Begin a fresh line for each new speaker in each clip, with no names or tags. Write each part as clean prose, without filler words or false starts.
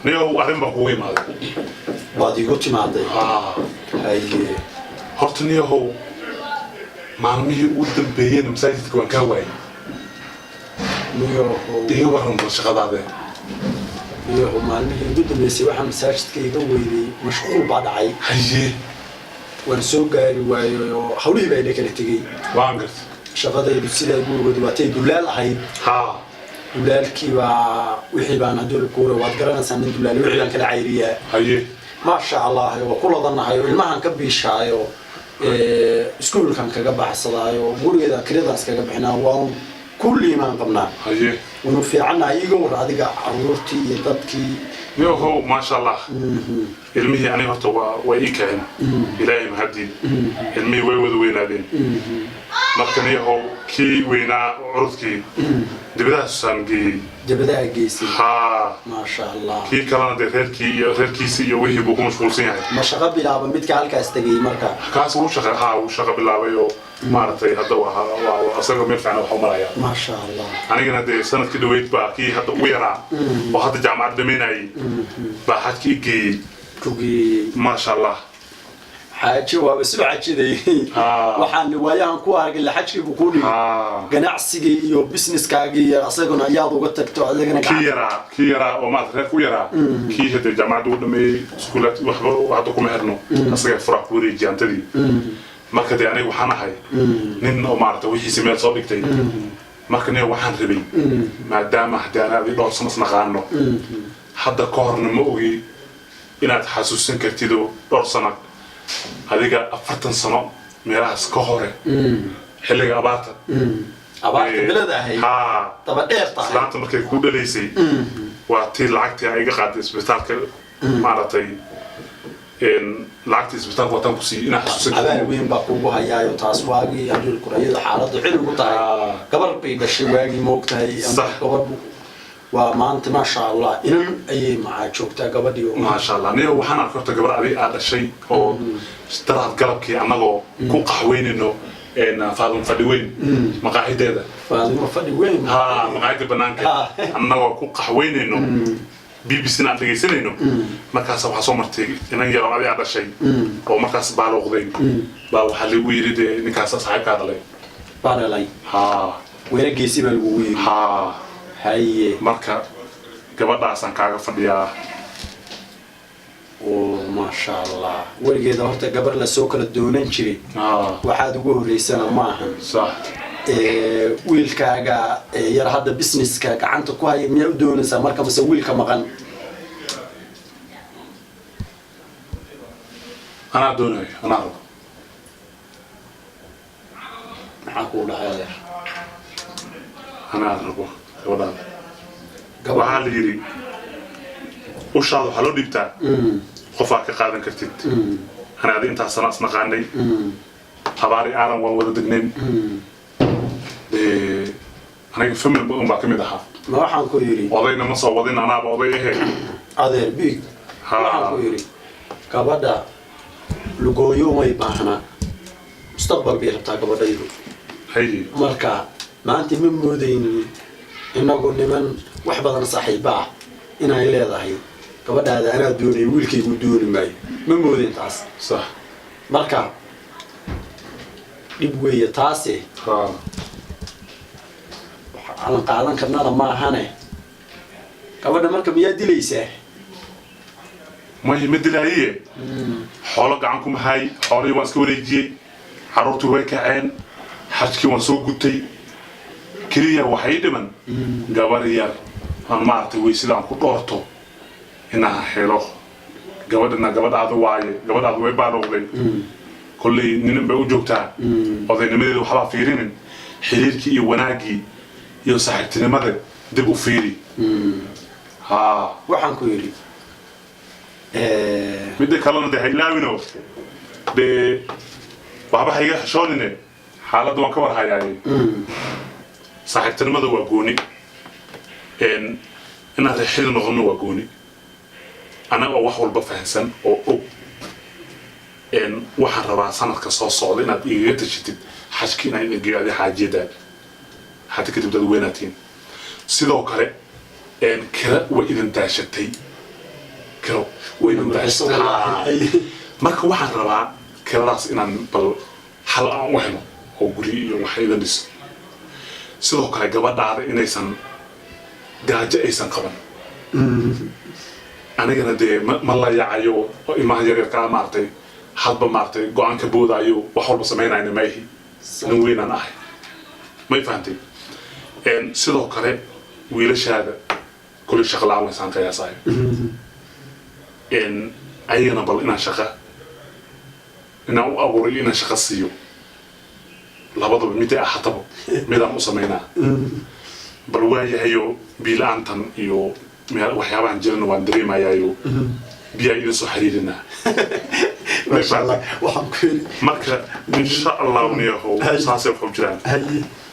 Niyow, arrin baan kugu imaaday.
Waad iigu timaaday? Haye.
Horta niyahow, maalmihii ugu dambeeyeen masaajidka waan kaa waayay.
Niyow.
Iga warran bal shaqadaade.
Niyow, maalmihii ugu dambeysay waxaa masaajidka iga weydey mashquul baa dhacay. Waan soo gaari waayey oo hawlihii baa ila kala tegey.
Waan gartay.
Shaqadaydu sidaa gurigooda waatay dulaal ahayd. Dulaalkii baa wixii baan haddii kuure waad garanaysaa, nin dulaal wixii baan kala cayriyaa. Maasha Allah, waa ku ladanahay oo ilmahan ka biishaayo, iskuulkan kaga baxsadaayo, gurigeeda kiradaas kaga bixinaa, waan ku liimaan qabnaa. Wanu fiicannahay. Iga war adiga, caruurtii iyo dadkii.
Niyahow, maasha Allah, ilmihii aniga horta waa way ii kaceen, Ilaahay mahadii. Ilmihii way wada weynaadeen. Marka niyahow, kii weynaa curudkii dibadahaasaan geeyey.
Dabadaha geysay?
Haa.
Maasha Allah.
Kii kalena dee reerkii iyo reerkiisii iyo wixii buu ku mashquulsan yahay.
Ma shaqo bilaaba midka halkaas tegay marka?
Kaas wuu shaqa, haa, wuu shaqo bilaabay oo maaragtay hadda waa asaga meel fiican wax u maraya.
Maasha Allah.
Anigana dee sanadkii dhaweyd baa kii hadda ugu yaraa oo hadda jaamacad dhamaynayay baa xajkii i geeyey.
Ku geeyey?
Maasha Allah.
Xaaji waaba soo xajiday. Waxaan waayahan ku argay la xajkii buu kuu dhigay. Ganacsigii iyo businesskaagii iyo asaguna ayaad uga tagto adigana.
Kii yaraa, kii yaraa oo maarata reerku yaraa, kii hadee jaamacadda u dhameeyey, iskuulaad waxba hadda kuma xirno, asaga furaa ku wareejiya hantadii. Marka dee aniga waxaan ahay nin oo maarata wixiisi meel soo dhigtay. Marka nin waxaan rabay, maadaama haddii aan adi dhowr sano isnaqaano, hadda ka horna ma ogi inaad xasuusan kartidoo dhowr sano, adiga 40 sano meelahaas ka hore, xilliga abaarta.
Abaarta bilada ahayd.
Haa.
Daba dheer tahay.
Islaanta markay ku dhalaysay waa tii lacagtii ay iga qaaday isbitaalka, maaragtay, lacagtii isbitaalka wataan ku siiyey, inaa xasuusan
abaal
kartid.
Weyn baa kugu hayaayo taas. Waagii abdulkurayada xaaladda xiligu tahay, gabar bay dhashay waagii, moogtahay. Gabar waa maanta, maasha Allah, inan ayay macaa joogtaa gabadhii oo.
Maasha Allah. Niyo, waxaan arkay horta gabar adi aad dhashay oo daraad galabkii annagoo ku qaxweynayno Faadum Fadhi Weyn maqaaxideeda.
Faadimo Fadhi Weyn.
Ha, maqaaxida banaanka. Annagoo ku qaxweynayno, BBC na aan dhegaysanayno, markaas waxaa soo martay inan yaroo adi aad dhashay oo markaas baaluuqday baa waxaa lagu yidhi dee ninkaas saaxiibkaa dhalay.
Baa dhalay?
Haa.
Weera geesi baa lagugu yidhi?
Haa.
Haye.
Marka gabadhaasaan kaaga fadhiyaa.
Oo maasha Allah, weligeeda horta gabar lasoo kala doonan jiray waxaad ugu horreysana ma ahan. Wiilkaaga yar hadda businesska gacanta ku haya miyaa u doonaysaa marka, mase wiilka maqan?
Anaa doonayo, anaa rabo.
Maxaa kuu dhahay, adeer?
Anaa rabo gabadhaada.
Gabadh?
Waxaa la yidhi ushaada waxaa loo dhiibtaa qofaa ka qaadan kartid. Ana adi intaas sana isnaqaanay, abaari aaran waan wada degnayn. Dee aniga family un baa ka mid ahaa.
Ma waxaan ku yidhi?
Odayna ma soo wadin, anaaba oday ahe.
Adeer biig, waxaan ku yidhi gabadha lugooyo may baahna, mustaqbal bay rabtaa gabadhaydu. Marka maanta ma moodaynin inagu niman wax badan saaxiiba ah inay leedahay gabadhaada anaa doonay, wiilkaygu dooni maayo. Ma moodayn taas. Marka dhib weeye taase. Waxaan qaadan karnana ma ahane. Gabadha marka miyaa dilaysaa?
May, ma dilaayiye. Xoolo gacan kuma hay, xoolihii waan iska wareejiyey, carruurtii way kaceen, xajkii waan soo gutay. Keliya waxay dhiman gabar yar aan maaragtay weysidaan ku dhoorto inaan helo. Gabadhana gabadhaada waaye, gabadhaadu way baalowday, kolley nin bay u joogtaa. Odaynimadeeda waxbaa fiirinin, xiriirkii iyo wanaaggii iyo saaxiibtinimada dib u fiiri, haa.
Waxaan ku yidhi
Midda kalena dee ha ilaawino, dee waxba ha iga xishoonine, xaaladda waan ka war hayaaye. Saaxiibtinimada waa gooni, inaan reexili noqono waa gooni. Annaga oo wax walba fahansan oo og, waxaan rabaa sanadka soo socda inaad igaga tashatid xajki inaan idin geeyo adi xaajiyadaada, hadda kadib dad weynaatiin. Sidoo kale kira way idin daashatay. Kiro.
Wayna murxiso wallaahi.
Marka waxaan rabaa kiradaas inaan bal xal aan u helo oo guri iyo wax idan dhiso. Sidoo kale gabadhaada inaysan gaajo aysan qaban, anigana dee ma la yacayo oo ilmaha yaryarkaa maaragtay hadba maaragtay go-aan ka boodaayo, wax walba samaynayna ma ihi, nin weynaan ahay, may fahantay? Sidoo kale wiilashaada kulli shaqa la-aan waysaan qiyaasayo. Ayagana bal inaan shaqa inaan u abuuro iyo inaan shaqa siiyo, labadaba miday ahaataba midaan u samaynaa. Bal waayahayo, biila-aantan iyo waxyaabahan jirana waan dareemayaayo, biyaa idin soo xiriirinaa.
Maasha Allah, waxaan ku yidhi
Marka insha Allahu niyahow, saasay waxu jiraan.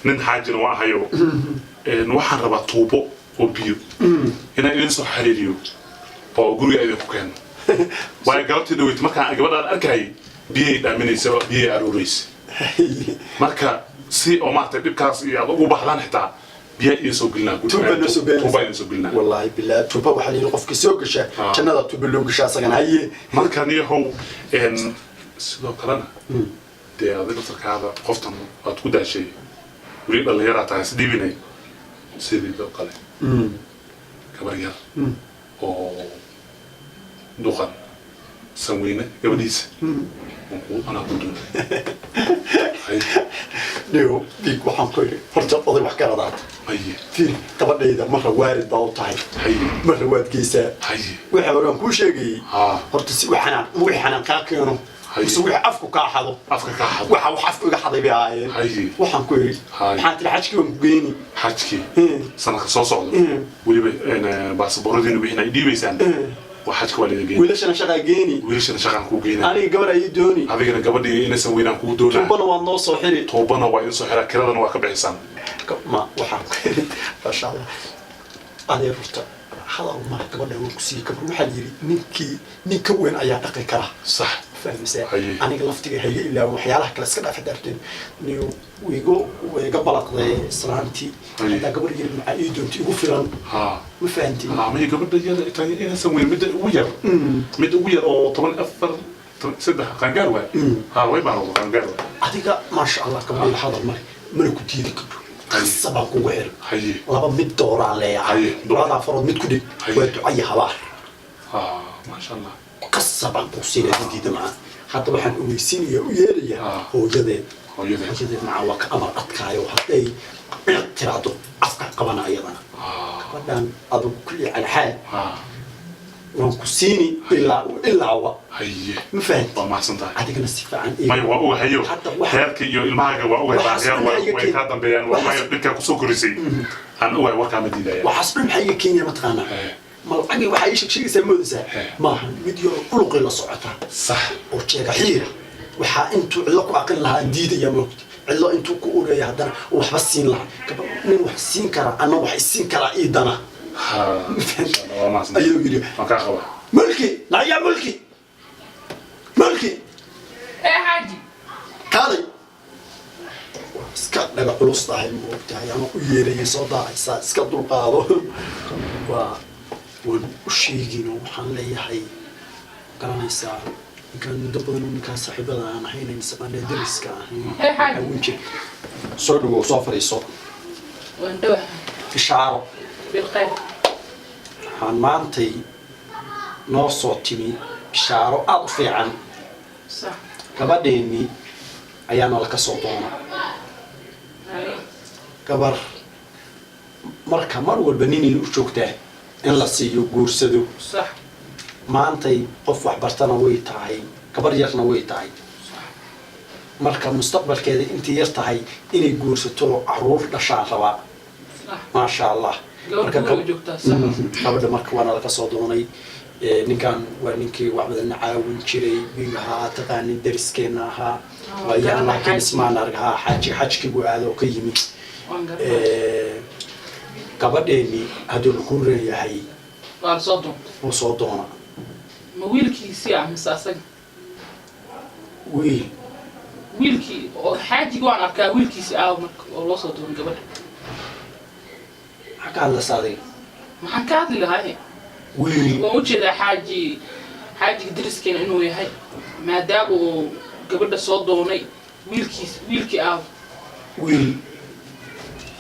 Nin xaajina waa ahayo. Waxaan rabaa tuubo oo biyo inaan idin soo xiriiriyo oo guriga idinku keeno, waayo galabtii dhaweyt markaan gabadhaan arkayay biyay dhaaminaysa oo biyay aruuraysa. Marka si oo maaragtay dhibkaas iyo aad ugu baxdaan, xitaa biyaa idin soo gelinaa.
Tuuba noo soo gelinaysa.
Tuuba idin soo gelinaa.
Wallaahi billaah, tuuba waxaa la yidhi qofkii soo gasha jannada tuuba loo gashaa asagana. Haye.
Marka niyahow, sidoo kalena dee adiga laftarkaada qoftan waad ku daashay, weli dhallinyaraa tahay, isdhiibinay. Sidii oo kale gabar yar oo duqan sanweyne gabadhiisa waan anaa ku doonay. Haye.
Niyo dhiig, waxaan ku yidhi horta oday wax garadaata. Fiir, gabadhayda marra waarid baa u tahay, marra waad geysaa. Waxa hore aan kuu sheegayey, horta si waxaan wixii xanaan kaa keeno mise wixii afku kaa xado?
Afka kaa xado.
Waxa wax afku iga xaday bay ahaayeen. Waxaan ku yidhi, maxaa tiri? Xajkii waan ku geyni.
Xajkii sanadka soo socda weliba baasabooradiina wixiina ay dhiibaysaan, waa xajka waa laidin geyn.
Wiilashana shaqaa geeni.
Wiilashana shaqaan kuu geynaa.
Aniga gabar ayay dooni.
Adigana gabadhii inaysan weynaan kugu doonaa.
Tuubana waad noo soo xiri.
Tuubana waa idin soo xiraa, kiradana waa ka bixisaan.
Ma waxaan ku yidhi, maasha Allah, adeer, horta hadal mara gabadha waan ku siiyey. Gabar waxaa yidhi ninkii nin ka weyn ayaa dhaqi kara. Fahmaysaa? Aniga laftiga hayga ilaawo, waxyaalaha kale iska dhaaf daarteen. Niyo wiigo way iga balaqday islaantii. Haddaa gabar yar maxaa ii doonta igu filan. Ma fahantiin?
Ha, maya, gabadha yar inaysan weyn, midda ugu yar, midda ugu yar oo 14, 13 qaangaar waay. Ha, way baan qaangaar waay.
Adiga maasha Allah, gabadhayda hadal male, mana ku diidi karto, khasabaan kugu xiran. Laba mid dooraan leeyahay.
Haye, door.
Labadaa farood mid ku dhig. Waa ducaya habaar.
Ha, maasha Allah.
Qasabaan kuu siinaya, diida macaa. Hadda waxaan ogeysiinaya u yeelayaa hooyadeed.
Hooyadeed.
Hooyadeed macaa waa ka amar adkaayo, hadday ciq tiraahdo afka qabana iyadana. Gabadhan adugu kulli cala xaal waan ku siini ilaa ilaa wa. Ma fahanti?
Waa mahadsan tahay.
Adigana si fiican
Maya, waa ogahayo.
Hadda waxa-
Reerka iyo ilmahaaga waa ogahay.
Waxaas
Reer
dhan
way
maxay iga
way kaa dambeeyaan, waa ogahay. Dhibkaa kusoo korisay aan ogahay, warkaa ma diidaya.
Waxaas dhan maxaa iga keenaya mataqaanaa? Ma lacagii waxaa ii sheeg sheegaysaa moodaysaa? Maaha, mid yaro quluqii la socotaa oo jeega xiira. Waxaa intuu cidlo ku aqrin lahaa aan diidaya, moogta, cidlo intuu ku ureeya haddana uu waxba siin lahaa. Nin wax siin karaa ama wax isiin karaa ii dana.
Ha, waa mahadsan.
Ayuu yidhi.
Waan kaa qabaa.
Mulki naya, mulki, mulki.
Ee xaaji.
Kaalay, waa iska dhaga culus tahay, ma ogtahay? Ama u yeeraya soo daahaysaa, iska dulqaado. Waa waan u sheegin oo waxaan leeyahay, garanaysaa, ninkaan muddo badan ninkaan saaxiibada aan ahayn, isaqaanee dariska ahayn.
Ee xaaji.
Caawin jir. Soo dhawow, soo fadhiiso.
Waan dhawahay.
Fishaaro.
Bilkhayr.
Waxaan maantay noo soo timi bishaaro aada u fiican. Gabadheennii ayaa nala ka soo doona. Gabar marka mar walba ninay u joogtaa in la siiyo guursado. Maantay qof waxbartana way tahay, gabar yarna way tahay. Marka mustaqbalkeeda intay yar tahay inay guursato, caruur dhashaan rabaa. Maasha Allah.
Gabar
Marka
guriga joogtaa, sax.
Gabadha marka waana laga soo doonay. Ninkan waa ninkii wax badan na caawin jiray, wiil ahaa taqaanin, dariskeena ahaa.
Oh,
waayaan
garanay.
Laakiin
Xaaji.
ismaan arg haa, xaaji xajkii buu aado oo ka yimi.
Waan garanay.
Gabadheennii hadduu lagu reeyahay
Waa la soo doontay.
Wuu soo doona.
Ma wiilkiisii ah mise asaga?
Wiil.
Wiilkii oo xaajiga waan arkaa, wiilkiisii aaw marka oo loo soo doonay gabadha?
Maxaa ka hadlaysa adiga?
Maxaan ka hadli lahaa?
Wiil.
Waan u jeedaa xaaji, xaajiga dariskeena inuu yahay, maadaama uu gabadha soo doonay wiilkiis, wiilkii aab.
Wiil,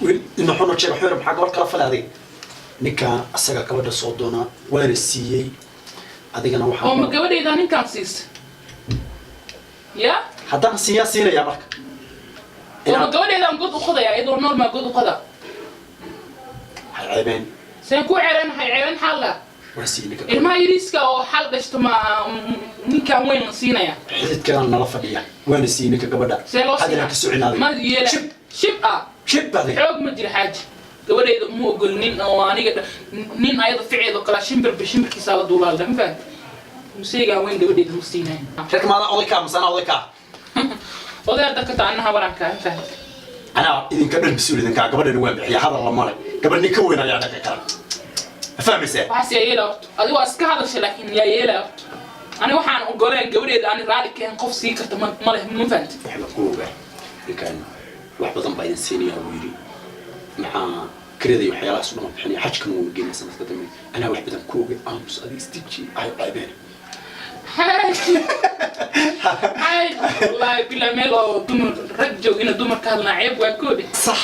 wiil ina xuno jeega xuyar, maxaa gabadh kala falay adiga? Ninkaan asaga gabadha soo doonaa, waana siiyey, adigana
Oo ma
waxaa
gabadhaydaa ninkaan siisa ya?
Haddaan siiyaa siinayaa marka.
Oo ma gabadhaydaan god u qodayaa? Iyadoo nool maa god u qodaa?
Hay ceebeen.
Seen ku ceebeen? Hay ceebeen xaalla.
Waa siiyey ninka.
Ilmaha yariiska oo xal dhashto ma ninkaan weyn la siinaya?
Xididkana nala fadhiya, waana siiyey ninka gabadha.
See loo
Hadina ka socin adiga.
Ma yeela.
Shib.
Shib ah.
Shib adiga.
Xoog ma jira xaaji, gabadhayda uma ogol nin oo aniga nin ayada ficeedo kala shimbirba shimbirkiisaa la duulaalda, ma fahamti? Museygaan weyn gabadhayda ma siinayo.
Reerka maadaa oday kaa masana oday kaa?
Oday hadda ka taa annaha barankaa, ma fahamti?
Anaa idinka dhan mas-uul idinkaa, gabadhana waan bixiya, hadal lama leh. Gabadh nin ka weyn ayaa dhanka kale, ma fahmaysaa?
Waxaas yaa yeela horto? Adigo waa iska hadasha, laakiin yaa yeela horto? Ani waxaan ogoleen gabadheeda ani raali keen qof sii karta ma leh, ma fahamti?
Waxba ku ogaa, ninkan wax badan baa idin siinayaa buu yidhi. Maxaa kirada iyo waxyaalahaas u dhama bixinaya, xajkana wuuna geynaya sanadka dambe. Anaa wax badan ku ogay, aamus adiga, isdeji, ay ceebeen.
Xaaji, xaaji, wallaahi bilaa meel oo dumar rag joog ina dumar ka hadlaa ceeb waa koodhe.
Sax.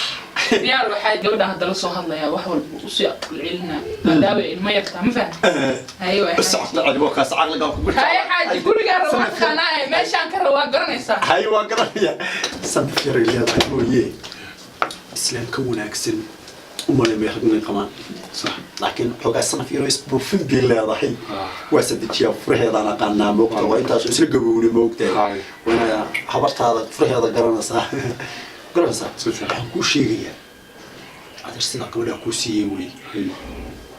Diyaar waxaa gabadha hadda la soo hadlayaa, wax walba usii celcelinaa maadaama ay ilmo yartaa, ma fahamti? Haye waay.
Bas caqli celi, waa kaas caqligaa kugu.
Haye xaaji, gurigaa rabaa taqaanaa ee meeshaan ka rabaa garanaysaa.
Hay, waa garanaya, sanaf yaray leedahay mooye islaam ka wanaagsan umalay may rag inay qabaan.
Sax.
Laakiin xoogaa sanaf yaro isbuufin bay leedahay, waa sadejiyaa, furaheedaan aqaanaa, moogta? Waa intaas isla gabowna, moogtahay?
Hay.
Waa inaa habartaada furaheeda garanaysaa, garanaysaa.
Si fiican.
Waxaan kuu sheegayaa adeer, sidaa gabadhaa kuu siiyey wey.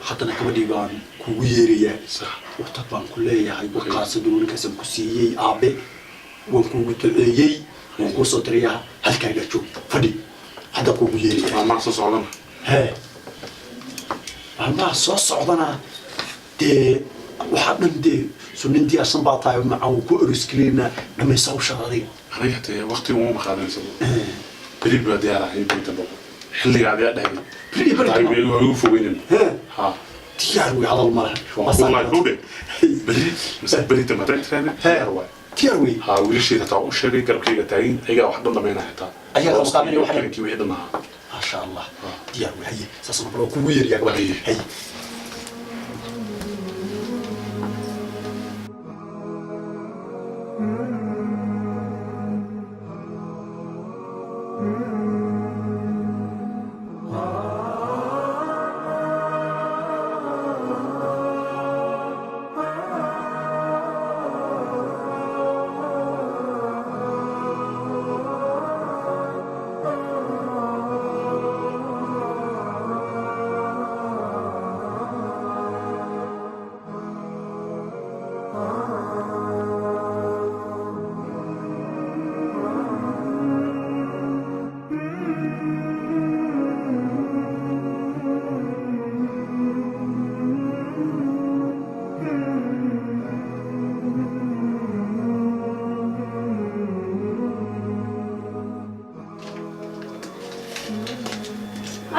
Haddana gabadhii baan kugu yeerayaa.
Sax.
Wata baan ku leeyahay, wakaasadu ninkaasaan ku siiyey aabe, waan kuugu duceeyey, waan kuu soo dirayaa, halkaagaa joog, fadhi, hadda kuugu yeeraya.
Maalmaha soo socdana?
Hee, maalmaha soo socdana dee waxaa dhan dee sunnin diyaarsan baa tahay, macaan wuu ku orosgeleynaa, dhamaysa hawshaada adiga.
Aniga dee waqtiga uma qaadanaysa, beri baa diyaar ahay, beri dambe xilliga adigaa dhahday.
Beri, beri dambe.
Waa igu fogeynin.
Hee.
Ha.
Diyaar wey, hadal ma laha.
Wallahi kowdhe, beri mise beri dambe haddaan tiraahdo, diyaar waay.
Diyaar wey.
Ha, wiilashayda hataa u sheegay, garabkayga taagan, ayagaa wax dhan dhamaynaya xitaa.
Ayagaa qabanqaabinaya wax dhan.
Kelinkii wixii dhan ahaa.
Maasha Allah, diyaar wey. Haye, saasna bal waa kugu yeerayaa gabadha.
Haye.
Haye.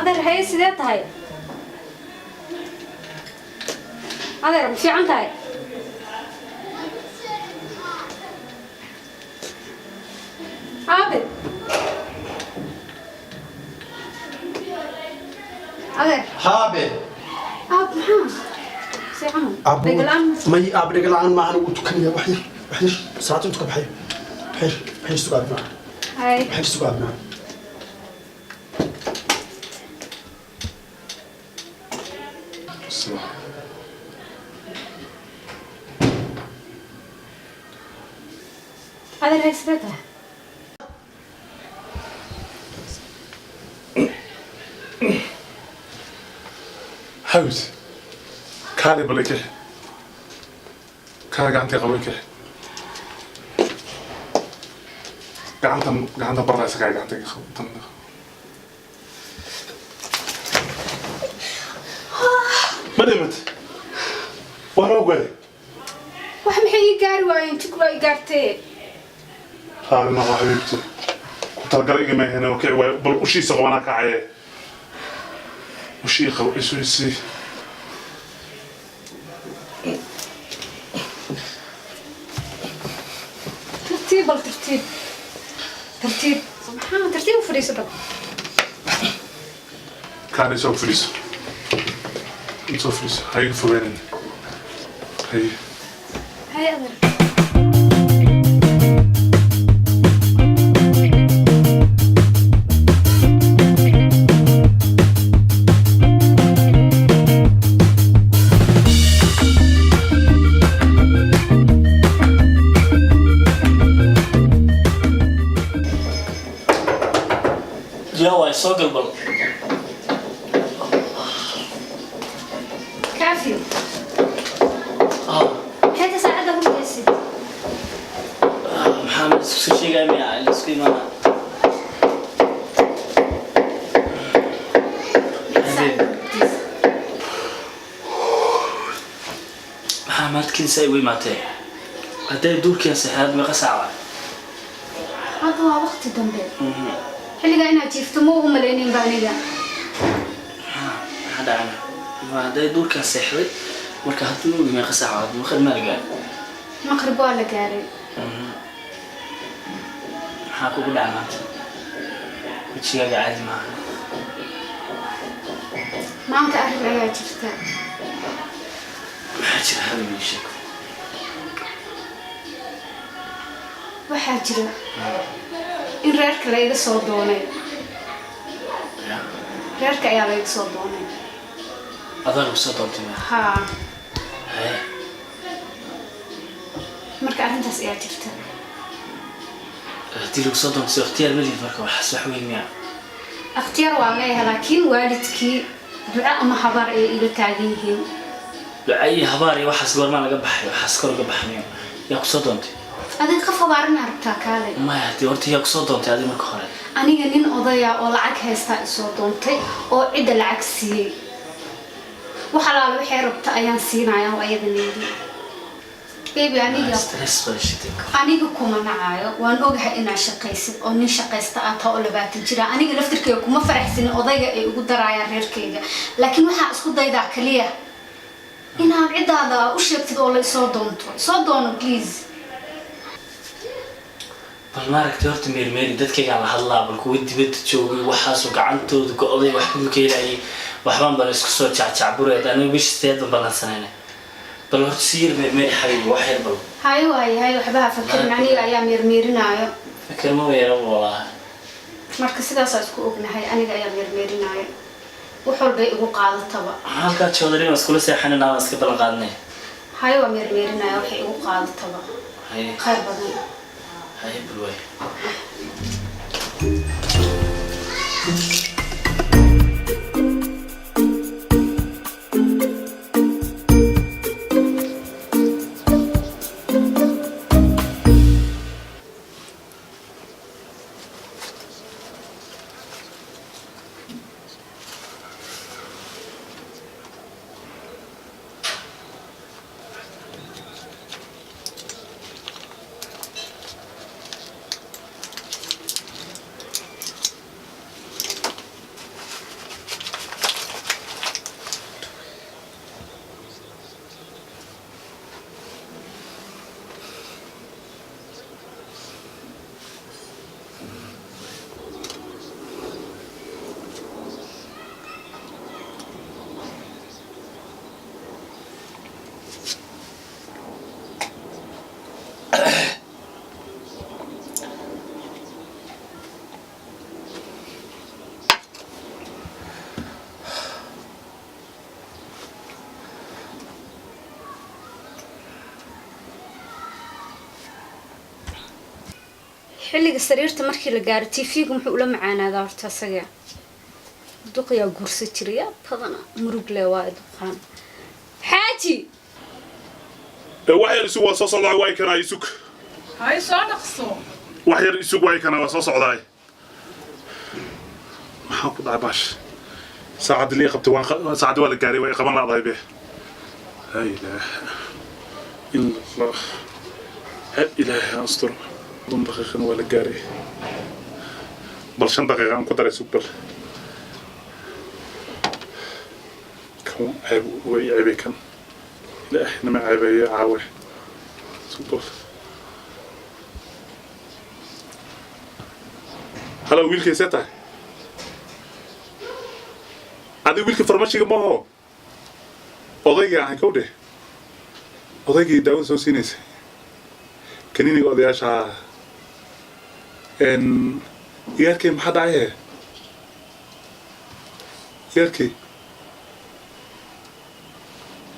Adeer, haye, sidee tahay adeer? Ma fiican tahay aabe? Adeer.
Haabe.
Aab, maxaa fiican? Dheglaan.
May aab, dheglaan maahan, wuu tukanaya. Wax yar, wax yar, salaad intu ka baxayo, wax yar, wax yar sugaad maaha.
Haye.
Wax yar sugaad maaha.
Sax.
Adeer, haye, sidee tahay?
Xawis, kaali bal ikixi, kaali gacantii qabo, ikixi gacantan, gacanta baraysa, kaali gacanta iga qabo tan. Ma dhimat? Waa noo gaday.
Wax maxay ii gaari waayeen? Jug baa ii gaartee.
Raali noqo xabiibti, ku talagal igama ahayn oo kici waayo. Bal ushiisa qabanaa kacaye, ushii qabo, isu isii.
Tartiib bal, tartiib, tartiib. Maxaa? Tartiib u fadhiiso bal.
Kaana soo fadhiiso, soo fadhiiso, ha iga fogaanin. Haye.
Haye adeer.
Yaa waay? Soo galbal.
Kaafiyo, maxay ta saacadda hurdaysid?
Maxaa ma isku soo sheegaya? Miya la isku imaana?
Saacadda hurdaysid.
Maxaa maadkiisa ay u imaatee hadday duurkiin seexaad? Meeqa saaca?
Hadda waa waqti dambe. Xilligaa inaad jiifto ma ugu malaynin ba aniga.
Maxaa dhacana? Ma hadday duurkaan seexday marka haddii ogi meeqa saaca maqrib maa la gaaray?
Maqrib waa la gaaray.
Maxaa kugu dhaca maanta? Wejigaaga caadi maaha.
Maanta arrin ayaa jirta.
Maxaa jira? Hadal ii sheeg.
Waxaa jira in reerka la iga soo doonay.
Ya?
Reerka ayaa la iga soo doonay.
Adaa lagu soo doontay ma?
Haa.
Haye.
Marka arrintaas ayaa jirta.
Haddii lagu soo doontay, soo ikhtiyaar ma lihid? Marka waxaas wax weyn miya?
Ikhtiyaar waa leeyahay, laakiin waalidkii duco ama habaar ayay iga taagan yihiin.
Duca iyo habaar iyo waxaas goormaa laga baxay? Waxaas kor uga baxnayo. Yaa kusoo doontay?
Adiga qof habaarina rabtaa? Kaalay.
Maya, haddii horta yaa kusoo doontay adi marka hore?
Aniga nin odaya oo lacag haystaa isoo doontay oo cidda lacag siiyey. Wax alaala waxay rabta ayaan siinayaa oo ayada needi. Baby, aniga
Stress baa shitay.
Aniga kuma nacaayo. Waan ogahay inaad shaqaysid oo nin shaqaysta aad tahay oo 20 jira. Aniga laftirkeyga kuma faraxsanin odayga ay ugu daraayaan reerkayga, laakiin waxaa isku daydaa kaliya inaad ciddaada u sheegtid oo la isoo doonto. Isoo doono, please.
Bal maaragtay, horta meermeeri dadkaygaan la hadlaa. Bal kuwa dibadda joogay waxaasoo gacantooda go'day, waxba ma ka helayay. Waxbaan bal isku soo jacjacbureed. Aniga bisha sideed baan ballansanayna. Bal horta si yar meermeeri, xabiibi, wax yar bal.
Hayo waaye, hayo, waxba ha fakerin. Aniga ayaa meermeerinaayo.
Fikir ma weera walaa.
Marka sidaasaa isku ognahay. Aniga ayaa meermeerinaayo, wax walbay igu qaadataba.
Halkaa joodari waan iskula seexanina, waan iska ballan qaadnay.
Hayo, waa meermeerinaayo, waxay igu qaadataba.
Haye.
Khayr badan.
Haye, bal waay.
Xilliga sariirta markii la gaaro TV-ga muxuu ula macaanaadaa horta? Asaga duqyaa guursa jiray. Yaa badana murug le waa duqaan xaaji.
Wax yar isug, waa soo socdaa. Waay kanaa, isug.
Hay, soo dhaqso.
Wax yar isug, waay kanaa, waa soo socdaay. Maxaa ku dhacay baash? Saacaddi lii qabtay waan saacaddi waa la gaaray, way qaban la'dahay be. Laa ilaaha ila Allah. Ha ilaaha astur. 30 daqiiqana waa la gaaray. Bal 5 daqiiqa aan ku daray, sug. Bal kan ceeb way ceebay kan. Nama ceebeeyo caawe. Super. Halo wiilkay, see tahay? Adiga wiilka farmashiga maaho, odayga ahay kow dheh, odaygii daawada soo siinaysa, kaniiniga odayaasha. Igaarkay, maxaa dhacaye? Igaarkay,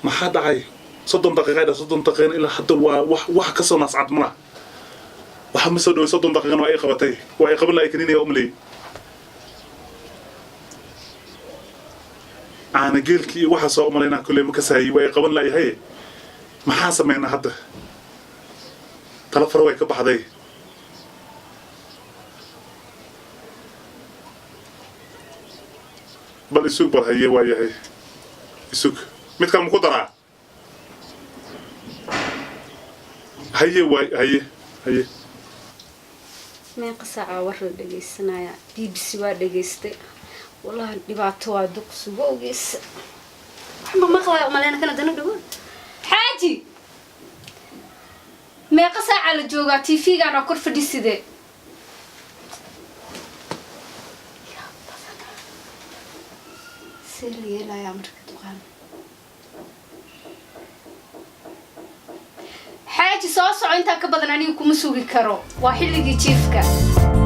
maxaa dhacay? 30 daqiiqa dha, 30 daqiiqana ilaa hadda waa wax wax ka soo naascad malaha, waxa ma soo dhaway. 30 daqiiqana waa ay qabatay, waa ay qaban lahay kaniiniga umaleeyay. Caana geelkii iyo waxaa soo umalaynaa kolley ma kasaayay, waa ay qaban layahay. Maxaa sameynaa hadda? Tala fara way ka baxday. Bal isug, bal haye, waa yahay, isug. Mid kale maku daraa? Haye, waay, haye, haye.
Meeqa saaca war la dhagaysanayaa? BBC waa dhagaystay. Wallahi dhibaato waa duqsugo ogeysa, waxba maqlaya umaleyna kana dana dhawo. Xaaji, meeqa saaca la joogaa? TV-gan oo kor fadhiside. Yaa badanaa. See la yeelayaa marka duqaan? Xaaji, soo soco, intaa ka badan aniga kuma sugi karo, waa xilligii jiifka.